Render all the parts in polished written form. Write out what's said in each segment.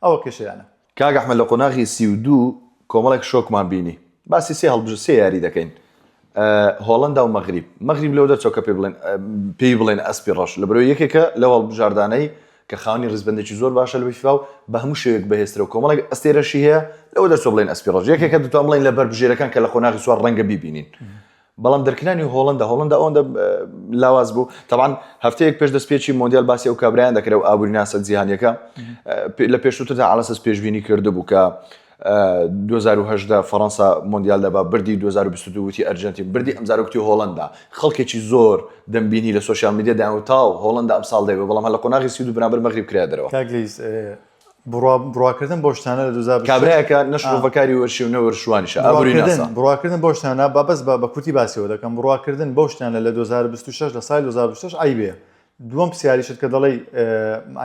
ئەوە کێشەیانە. کاک ئەحمەد لە قۆناغی 32 کۆمەڵێک شۆکمان بینی باسی سێ هەڵبژ سێ یاری دەکەین هۆڵەندا و مەغریب مەغریب لەوە دەرچوو کە پێ بڵێن پێی بڵێن ئەسپی ڕەش لە بەرەوەی یەکێکە لەو هەڵبژاردانەی کە خاوەنی ڕیزبەندێکی زۆر باشە لە فیفا و بە هەموو شێوەیەک بەهێزترە و کۆمەڵێک ئەستێرەشی هەیە لەوە دەرچوو بڵێن ئەسپی ڕەش یەکێکە دەتوان بڵێن لە بەربژێرەکان کە لە قۆناغی سوار ڕەنگە بیبینین بەڵام دەرکرانی هۆڵندا هۆڵندا ئەوەندە لاواز بوو تەبان هەفتەیەک پێش دەستپێکی مۆندیال باسی ئەو کابرایان دەکرێت و ئابووری ناسە جیهانیەکە لە پێشووتردا عالەسەس پێشبینی کردبوو کە 2018 فەڕەنسا مۆندیال دەبا بردی 2022 وتی ئەرجەنتین بردی ئەمجارە وتی هۆڵندا خەڵکێکی زۆر دەمبینی لە social media دایان تاو هۆڵندا ئەمساڵ دەیبە بەڵام هەر لە قۆناغی 32 بەرامبەر مەغریب کرا دەرەوە. کاک لیز بڕوا بڕواکردن بەو شتانە لە 2026 کابرایەکە نە شرۆڤەکاری وەرشی و نە وەرشوانیشە ئابووری بڕواکردن ناسە. بڕواکردن بەو شتانە با بەس بە بە کورتی باسیەوە دەکەم بڕواکردن بەو شتانە لە 2026 لە ساڵی 2026 عەیبەیە دووەم پرسیاریشت کە دەڵێی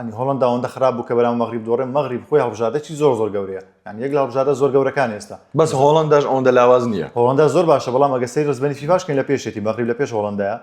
ینی هۆڵەندا ئەوەندە خراپ بوو کە بەرامبەر مەغریب دۆڕێ مەغریب خۆی هەڵبژاردەی زۆر زۆر گەورەیە یعنی یەک لە هەڵبژاردە زۆر گەورەکان ئێستا بەس هۆڵەنداش ئەوەندە لاواز نییە هۆڵەندا زۆر باشە بەڵام ئەگە سەیری ڕیزبەندی فیفاش کەین لە پێشێتی مەغریب لە پێش هۆڵەندایە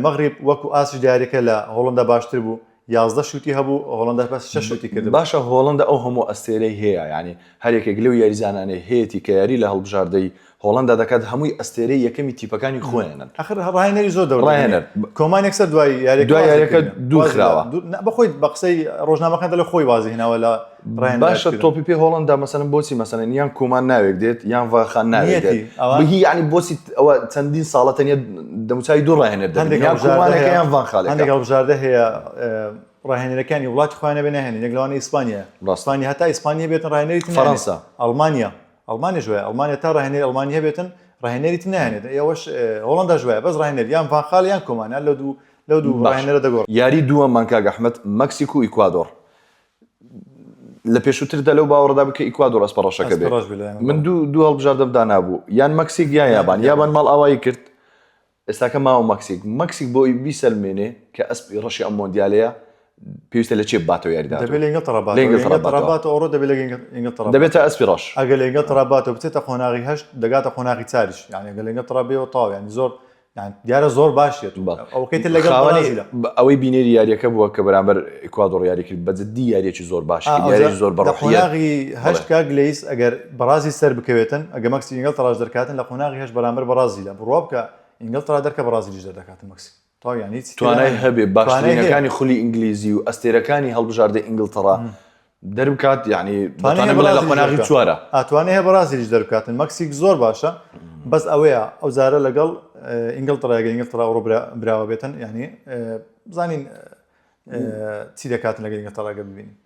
مەغریب وەکو ئاستی دیاریەکە لە هۆڵەندا باشتر بوو 11 شوتی هەبوو هۆڵەندا بەس شەش شوتی کرد باشە هۆڵەندا ئەو هەموو ئەستێرەی هەیە یعنی هەر یەکێک لەو یاریزانانەی هەیەتی کە یاری لە هەڵبژاردەی هۆڵەندا دەکات هەمووی ئەستێرەی یەکەمی تیپەکانی خۆیانن. ئەخر ڕاهێنەری زۆر دەور ڕاهێنەر کۆمان یەکسەر دوای یاریەکە دوای یاریەکە دوور خراوە بەخۆی بە قسەی ڕۆژنامەکان دەڵێ خۆی وازی هێناوە لە ڕاهێنەر باشە تۆپی پێ هۆڵەندا مەسەلەن بۆچی مەسەلەن یان کۆمان ناوێک دێت یان ڤاخان ناوێک دێت بهی یعنی بۆچی ئەوە چەندین ساڵە تەنیا دەموچاوی دوو ڕاهێنەر دەبینی یان کۆمانێکە یان ڤان خالێکە هەندێک هەڵبژاردە هەیە ڕاهێنەرەکانی وڵاتی خۆیان نەبێ ناهێنن یەک لەوانە ئیسپانیا ئیسپانیا هەتا ئیسپانیا بێتن ڕاهێنەری فەرەنسا ئەڵمانیا ئەڵمانیش وایە ئەڵمانیا تا ڕاهێنەری ئەڵمانی هەبێتن ڕاهێنەری تر نایەنێت ئەوەش هۆڵەنداش وایە بەس ڕاهێنەر یان ڤان خال یان کۆمان یان لەو دوو لەو دوو ڕاهێنەرە دەگۆڕ. یاری دووەممان کاک ئەحمەد مەکسیک و ئیکوادۆر لە پێشووتردا لەو باوەڕدا بوو کە ئیکوادۆر ئەسپە ڕەشەکە بێ من دوو دوو هەڵبژاردەم دانابوو یان مەکسیک یان یابان یابان ماڵئاوایی کرد ئێستاکە ماوە مەکسیک. مەکسیک بۆ ئەوی بیسەلمێنێ کە ئەسپی ڕەشی ئەم مۆندیالەیە پێویستە لە چێ بباتەوە یاری داهاتوو؟ دەبێ لە ئینگلتەرا باتەوە. لە ئینگلتەرا باتەوە ئەوڕۆ دەبێ لە ئینگلتەرا دەبێتە ئەسپی ڕەش. ئەگەر لە ئینگلتەرا باتەوە بچێتە قۆناغی هەشت دەگاتە قۆناغی چاریش یانی ئەگەر لە ئینگلتەرا بێەوە تەواو یانی زۆر یان دیارە زۆر باش یەت ئەوەکەی تر لەگەڵ بەڕازیلە. ئەوەی بینەری یاریەکە بووە کە بەرامبەر ئیکوادۆر یاری کرد بە جدی یاریەکی زۆر باش کرد یاریەکی زۆر بە ڕۆحیەت. لە قۆناغی هەشت کاک لەیس ئەگەر بەڕازیل سەر بکەوێتن ئەگە مەکسیک ئینگلتەراش دەرکاتن لە قۆناغی هەشت بەرامبەر بەڕازیلە بڕوا بکە ئینگلتەرا دەرکە بەڕازیلیش دەردەکاتن مەکسیک تەواو یان هیچ توانای هەبێ باشترینەکانی خولی ئینگلیزی و ئەستێرەکانی هەڵبژاردەی ئینگلتەرا دەربکات یعنی توانای بڵێ لە قۆناغی چوارە توانای هەیە بەڕازیلیش دەربکاتن مەکسیک زۆر باشە بەس ئەوەیە ئەو جارە لەگەڵ ئینگلتەرا گە ئینگلتەرا ئەوڕۆ براوە بێتن یعنی بزانین چی دەکاتن لەگەڵ ئینگلتەرا گە ببینین.